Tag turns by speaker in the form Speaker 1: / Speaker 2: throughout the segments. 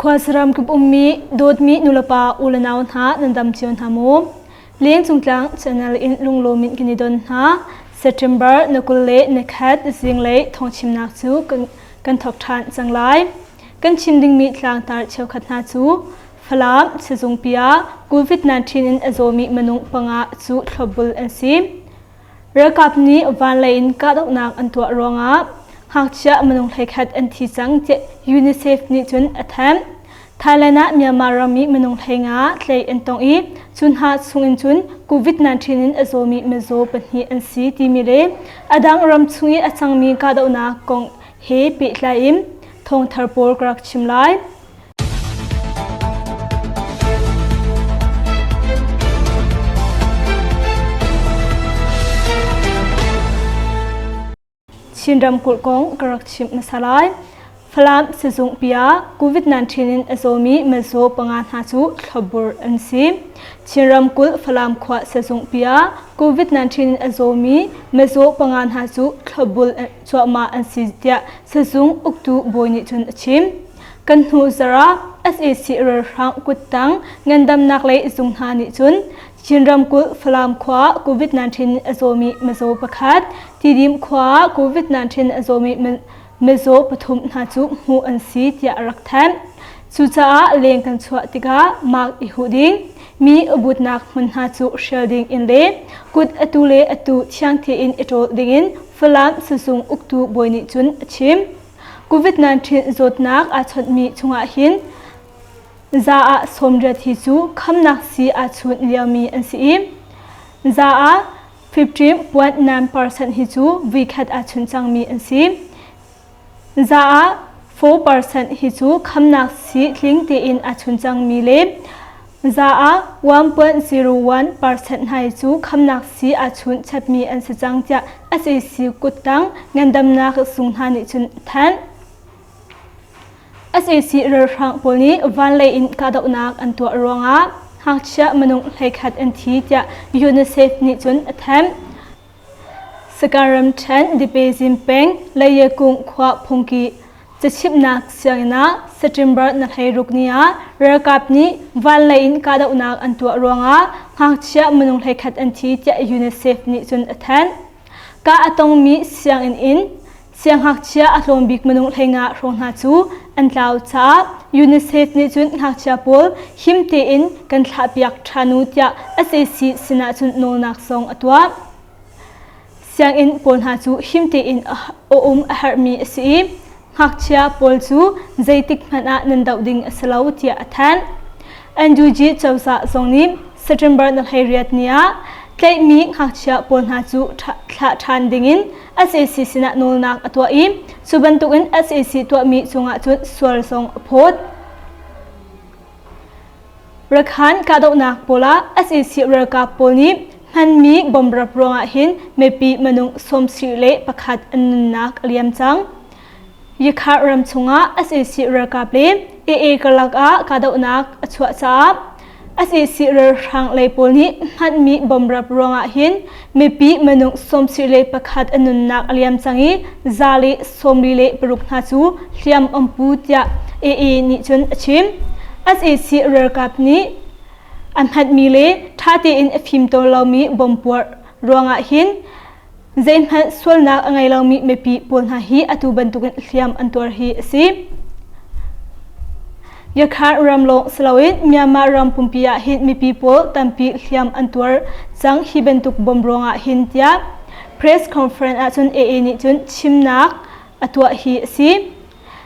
Speaker 1: Khualsaram kip ummi dawtmi nulepa ulenau hna nan dam cio hna maw? Lengcung tlang channel in lunglawm in kan i don hna. September na 20 le na khat zinglei thawngchimnak cu kan, kan thawk ṭhan cang lai. Kan chim dingmi tlangtar cheukhat hna cu Falam sizungpi ah COVID-19 in a zawmi minung panga cu thlopbul an si. Ralkap nih vanlei in kahdohnak an tuah ruangah ngakchia minung 11 an thi cang tiah UNICEF nih cun a thanh. Thailand ah Myanmar rammi minung 15 tlaih an tong i cu hna chungin cun COVID-19 in a zawmi mizaw pahnih an si timi le a dang ram chung i a cangmi kahdohnak kong he pehtlai in thawngthar pawl ka rak chim lai. Chin ramkulh kong ka rak chimh hmasa lai. Falam sizungpi ah COVID-19 in a zawmi mizaw panga hna cu thlopbur an si. Chin ramkulh Falam khua sizungpi ah COVID-19 in a zawmi mizaw panga hna cu thlopbul cuahmah an si tiah sizung uktu bawi nih cun a chim. Kan hnu zarh ah sac ralhrang kuttang ngandamnak lei zung hna nih cun Chin ramkulh Falam khua ah COVID-19 a zawmi mizaw pakhat, Tidim khua ah COVID-19 a zawmi mizaw pathum hna cu hmuh an si tiah a rak thanh. Cucaah leng kan chuah tikah mask i huh ding, mi a butnak hmun hna cu hrial ding in le kut atu le atu thiang tein i ṭawl dingin Falam sizung uktu bawi nih cun a chim. COVID-19 zawtnak aa chawnhmi chungah hin za ah 80 hi cu khamnak sii aa chunh liomi an si i za ah 15.9% hi cu vuikhat aa chunh cangmi an si. Za ah 4% hi cu khamnak sii tling tein aa chun cangmi le za ah 1.01% hna hi cu khamnak sii aa chunh chapmi an si cang tiah sac kuttang ngandamnak sung hna nih cun thanh. Sac ralhrang pawl nih vanlei in kahdohnak an tuah ruangah ngakchia minung 11 an thi tiah UNICEF nih cun a thanh. Sagaing ramṭhen Dipezin peng Layekung khua phungki cachimhnak sianginn ah September na 16 ni ah ralkap nih vanlei in kahdohnak an tuah ruangah ngakchia minung 11 an thi tiah UNICEF nih cun a thanh. Kah a tongmi sianginn in siangngakchia a tlawm bik minung 15 hrawng hna cu an tlau caah UNICEF nih cun ngakchia pawl him tein kan thlahpiak ṭhan u tiah sac sinah cun nawlnak zong a tuah. Sianginn pawl hna cu him tein a um a herhmi a si i ngakchia pawl cu zeitik hmanh ah nan doh ding a si lo tiah a thanh. NUG cozah zong nih September na 18 ni ah tlaihmi ngakchia pawl hna cu thlah ṭhan dingin sac sinah nawlnak a tuah i cu bantukin sac tuahmi cungah cun sual zong a phawt. Rakhan kahdohnak pawl ah sac ralkap pawl nih hmanmi bomrap ruangah hin mipi minung 71 an nunnak a liam cang. Yikhar ram chungah sac ralkap le AA karlak ah kahdohnak a chuah caah sac ralhrang lei pawl nih hmanmi bomrap ruangah hin mipi minung 71 an nunnak a liam cang i 146 hna cu hliam an pu tiah AA nih cun a chim. Sac ralkap nih a hmanmi le ṭha tein a fim tawn lomi bomb puah ruangah hin zeihmanh sualnak a ngei lomi mipi pawl hna hi atu bantukin hliam an tuar hi a si. Yakhan ram lawng si loin Myanmar ram pumpi ah hin mipi pawl tampi hliam an tuar cang hi bantuk bomb ruangah hin tiah press conference ahcun AA nih cun chimnak a tuah hi a si.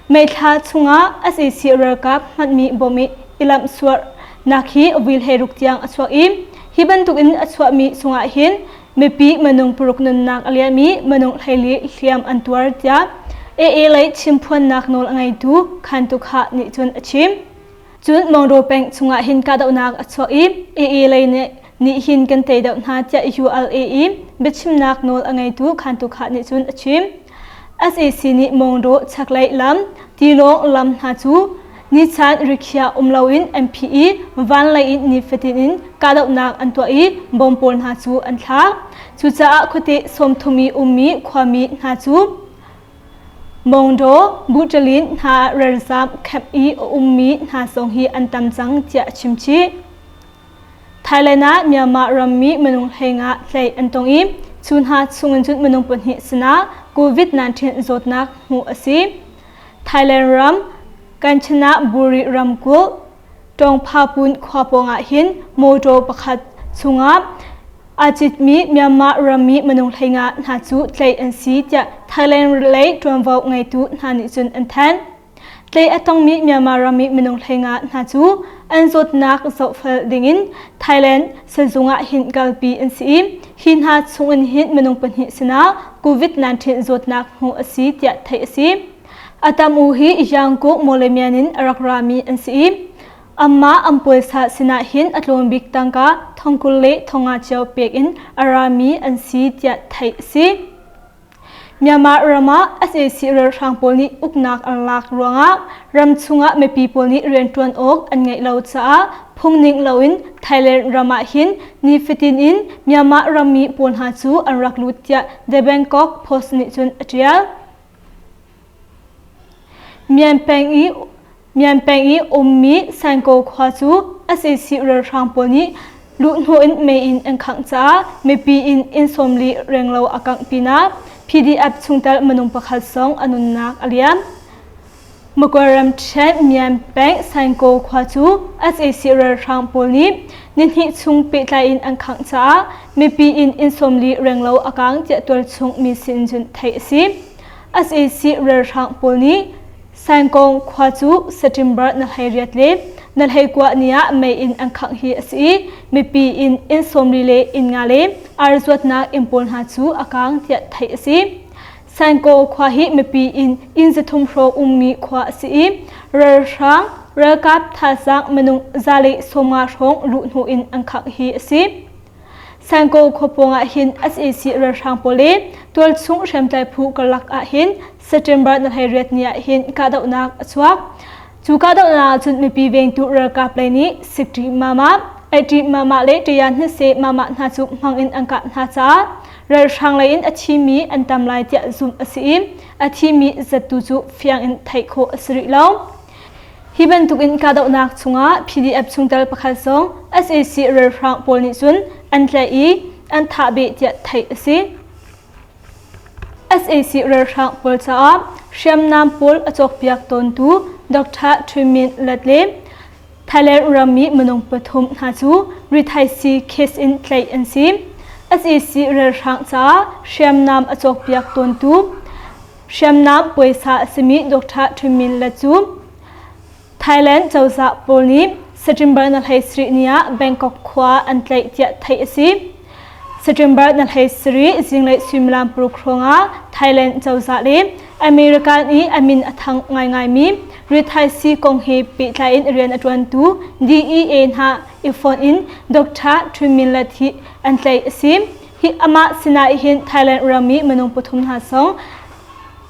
Speaker 1: May thla chungah sac ralkap hmanmi bom i lamhsuarnak hi vui 16 tiang a chuak i hi bantukin a chuahmi chungah hin mipi minung paruk nunnak a liam i minung 14 hliam an tuar tiah AA lei chimphuannak nawl a ngeitu Khan Tu Kha nih cun a chim. Cun Mawngdaw peng chungah hin kahdohnak a chuak i AA lei nih nih hin kan tei deuh hna tiah ULA i biachimnak nawl a ngeitu Khan Tu Kha nih cun a chim. Sac nih Mawngdaw chaklei lam, tilawng lam hna cu nichan rikhiah um loin MPE vanlei in nifatin in kahdohnak an tuah i bom pawl hna cu an thlak. Cucaah khuate 30 i ummi khuami hna cu. Mongdaw, Buṭalin hna ralzaam camp i a ummi hna zong hi an tam cang tiah a chim chih. Thailand ah Myanmar rammi minung 15 tlaih an tong i cu hna chungin cun minung pahnih sinah COVID-19 zawtnak hmuh a si. Thailand ram Kanchanaburi ramkulh Tawngphapun khua pawngah hin motor pakhat chungah aa citmi Myanmar rammi minung 15 hna cu tlaih an si tiah Thailand lei ṭuanvo ngeitu hna nih cun an thanh. Tlaih a tongmi Myanmar rammi minung 15 hna cu an zawtnak zohfel dingin Thailand sazung ah hin kalpi an si i hi hna chungin hin minung pahnih sinah COVID-19 zawtnak hmuh a si tiah theih a si. A tam u hi Yangkuk Mawlemian in a rak rami an si i amah an puaisa sinah hin a tlawm bik tangka thongkul le thonga cio pek in a rami an si tiah theih a si. Myanmar ram ah sac ralhrang pawl nih uknak an lak ruangah ram chungah mipi pawl nih rianṭuan awk an ngeih lo caah phungning loin Thailand ram ah hin nifatin in Myanmar rammi pawl hna cu an rak lut tiah The Bangkok Post nih cun a ṭial. Myan peng i Myan peng i ummi Sainkaw khua cu sac ralhrang pawl nih luhhnawh in mei in an khangh caah mipi in inn 40 renglo a kangh pinah PDF chungtel minung pakhat zong a nunnak a liam. Magway ramṭhen Myan peng Sainkaw khua cu sac ralhrang pawl nih nihnih chung pehtlai in an khangh caah mipi in inn 40 renglo a kang tiah tualchung mi sin cun theih a si. Sac ralhrang pawl nih Saingkawng khua cu September na 18 le na 19 ni ah mei in an khangh hi a si i mipi in inn 40 le inn nga le ar zuatnak inn pawl hna cu a kaang tiah theih a si. Saingkaw khua hi mipi in inn 300 hrawng ummi khua a si i ralhrang ralkap thazaang minung 150 hrawng luh hnu in an khangh hi a si. Saingkaw khua pawng ah hin sac ralhrang pawl le tualchung hriamtlai phu karlak ah hin September na 18 ni ah hin kahdohnak a chuak. Cu kahdohnak ah cun mipi vengtu ralkap lei nih Sikṭi Mama, Eiṭi Mama le Ṭaya Hnase Mama hna cu hmang in an kah hna caah ralhrang lei in a thimi an tam lai tiah zumh a si i a thimi zattu cu fiang in theih khawh a si rih lo. Hi bantukin kahdohnak chungah PDF chungtel pakhat zong sac ralhrang pawl nih cun an tlaih i an thah beh tiah theih a si. Sac ralhrang pawl caah hriamnam pawl a cawkpiak tawntu Dr. Htwe Min Lat le Thailand rammi minung pathum hna cu rithaisii case in tlaih an si. Sac ralhrang caah hriamnam a cawkpiak tawntu Hriamnam puaisa a simi Dr. Htwe Min Lat cu Thailand cozah pawl nih September na 17 ni ah Bangkok khua an tlaih tiah theih a si. September na 17 zinglei suimilam paruk hrawngah Thailand cozah le American i a min a thang ngaingaimi rithaisii kong he pehtlai in rian a ṭuantu DEA hna i fonh in Dr. Htwe Min Lat hi an tlaih a si. Hi amah sinah hin Thailand rammi minung pathum hna zong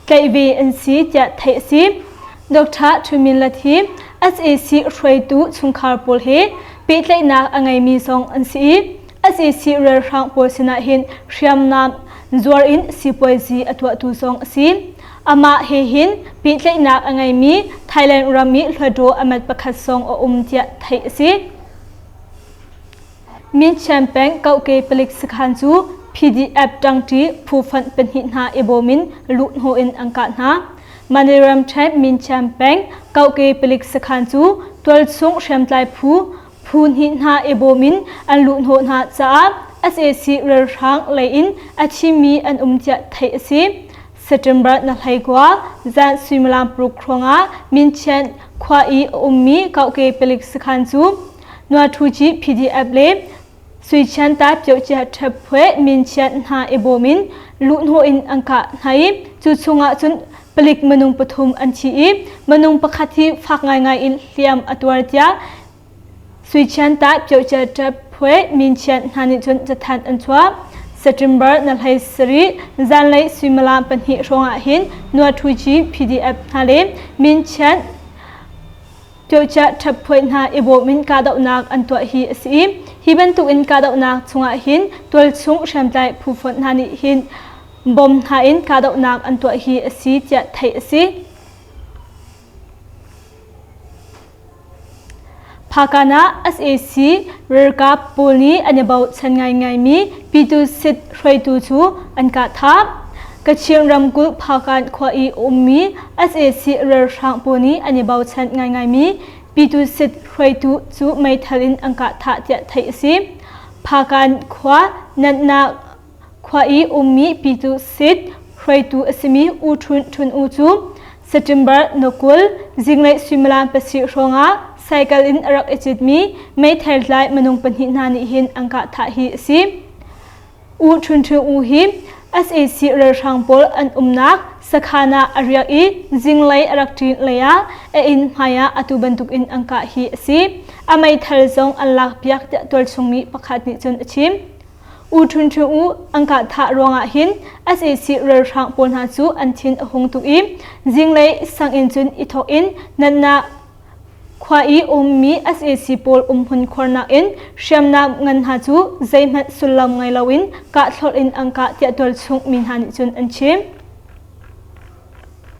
Speaker 1: tlaih ve an si tiah theih a si. Dr. Htwe Min Lat hi sac hruaitu chungkhar pawl he pehtlaihnak a ngeimi zong an si i sac ralhrang pawl sinah hin hriamnam zuar in sipuaizi a tuahtu zong a si. Amah he hin pehtlaihnak a ngeimi Thailand rammi Hluttaw amat pakhat zong a um tiah theih a si. Minchian peng Kohke palik sakhan cu PDF ṭangṭi phu fonh pahnih hna i bawm in luhhnawh in an kah hna. Maniram ṭhen Minchian peng Kohke palik sakhan cu tualchung hriamtlai phu phu hnih hna i bawm in an luhhnawh hna caah sac ralhrang lei in a thimi an um tiah theih a si. September na 19 zan suimilam paruk hrawngah Minchian khua i a ummi Kohke palik sakhan cu Nuathuci PDF le Suichian ta Pyohcia Ṭhephueh Minchiat hna i bawm in luhhnawh in an kah hna i cu chungah cun palik minung pathum an thi i minung pakhat hi fak ngaingai in hliam a tuar tiah Suichian ta Pyohcia Ṭhephueh Minchiat hna nih cun cathanh an chuah. September na 17 zanlei suimilam pahnih hrawngah hin Nuathuci PDF hna le Minchiat Tuahciah ṭhap-phuai hna i bawm in kahdohnak an tuah hi a si i hi bantukin kahdohnak chungah hin tualchung hriamtlai phu fonh hna nih hin bom hna in kahdohnak an tuah hi a si tiah theih a si. Phakan ah sac ralkap pawl nih an i bochan ngaingaimi Pitu Sit hruaitu cu an kah thah. Kachin ramkulh Phakan khua i a ummi sac ralhrang pawl nih an i bochan ngaingaimi Pitu Sit hruaitu cu meithal in an kah thah tiah theih a si. Phakan khua Nanhnak Khua i ummi Pitu Sit hruaitu a simi U Htun Htun U cu September ni 20 zinglei suimilam pasarih hrawngah cycle in a rak i citmi meithal tlai minung pahnih hna nih hin an kah thah hi a si. U Htun Htun U hi sac ralhrang pawl an umnak sakhan ah a riak i zinglei a rak ṭin lei ah a inn hmai ah atu bantukin an kah hi a si. A meithal zong an lakpiak tiah tualchung mi pakhat nih cun a chim. U Htun Htun U an kah thah ruangah hin sac ralhrang pawl hna cu an thin a hung tuk i zinglei sang in cun i thawk in Nanna khua i ummi sac pawl umhmun khuarnak in hriamnam ngan hna cu zeihmanh sullam ngei loin kah thlorh in an kah tiah tualchung mi hna nih cun an chim.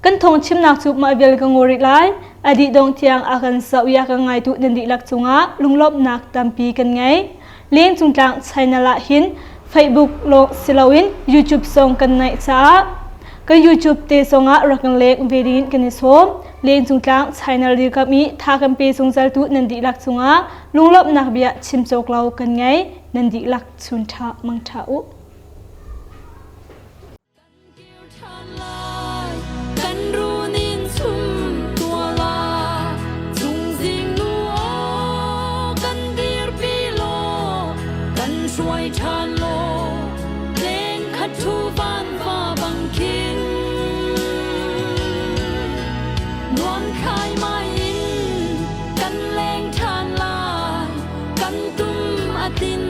Speaker 1: Kan thawngchimnak cu mah vial ka ngaw rih lai. A dih dong tiang a kan zoh i a kan ngaitu nan dihlak cungah lunglawmhnak tampi kan ngei. Lengcung tlang channel ah hin Facebook lawng si loin YouTube zong kan neih caah kan YouTube te zongah rak kan leng ve dingin kan i sawm. Lengcung tlang channel dirkamh i tha kan pe zungzaltu nan dihlak cungah lunglawmhnak bia chim cawk lo kan ngei. Nan dihlak chun ṭha mang ṭha u.
Speaker 2: Kan runin chum tua la chungzing nu aw kan dirpi law kan hruai ṭhan law leng khat thu van va bang khin nuam khai mai in kan leng ṭhan lai kan tum a tin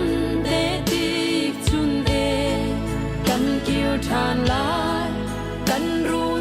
Speaker 2: te tik chun e kan kir ṭhan lai kan ru.